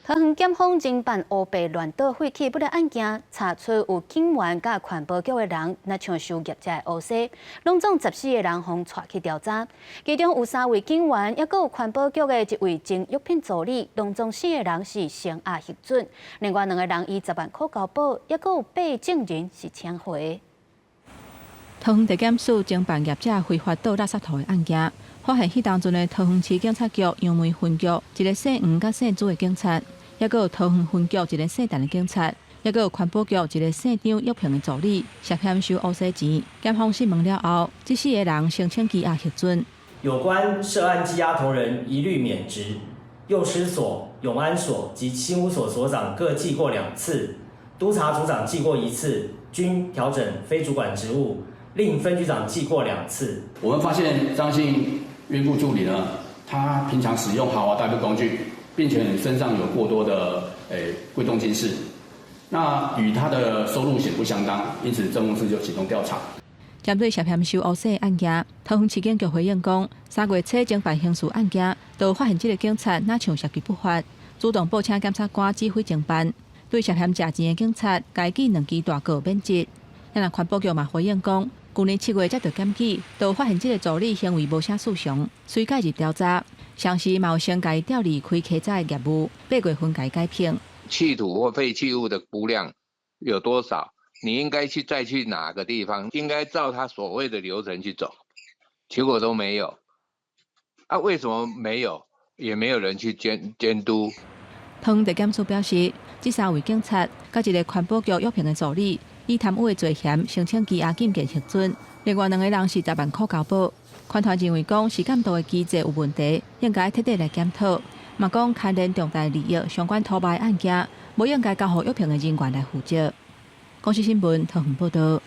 桃園檢方偵辦烏白亂倒廢棄物的案件，查出有警員佮環保局的人，若像收業者的烏紗，攏總14個人予帶去調查。其中有三位警員，抑閣有環保局的一位前藥品助理，攏總四個人是聲押核准。另外兩個人以10萬箍交保，抑閣有八證人是請回。桃園地檢署偵辦業者非法倒垃圾塗的案件，發現彼當陣的桃園市警察局楊梅分局一个姓黃佮姓朱的警察，抑閣有桃園分局一个姓陳的警察，抑閣有環保局一个姓張藥評的助理，涉嫌收烏紗錢。檢方訊問了後，這四個人申請羈押核准。有關涉案羈押同仁一律免職，幼師所、永安所及新屋所所長各記過兩次，督察組長記過一次，均調整非主管職務。另分局長記過兩次。我們發現張姓孕婦助理呢，他平常使用豪華代步工具，並且身上有過多的貴重金飾，那與他的收入顯不相當，因此政務室就啟動調查。針對涉嫌收烏紗的案件，桃園市警局回應講，3月初偵辦刑事案件，就發現這个警察若像涉及不法，主動報請檢察官指揮偵辦，對涉嫌食錢的警察，共記兩支大過免職。若環保局嘛回應講，舊年7月接到檢舉，就發現這个助理行為無啥尋常，遂介入調查，同時嘛有先共伊調離開稽查的業務，8月份共伊解聘。棄土或廢棄物的估量有多少？你應該去再去哪個地方？應該照他所謂的流程去走，結果都沒有。啊，為什麼沒有？也沒有人去監督。桃園地檢署表示，這三位警察佮一个環保局藥評的助理，以貪污的罪嫌申請羈押禁見核准。另外兩个人是10萬箍交保。環團認為講是監督的機制有問題，應該徹底來檢討。嘛講牽連重大利益相關土賣案件，無應該交予藥評的人員來負責。公視新聞桃園報道。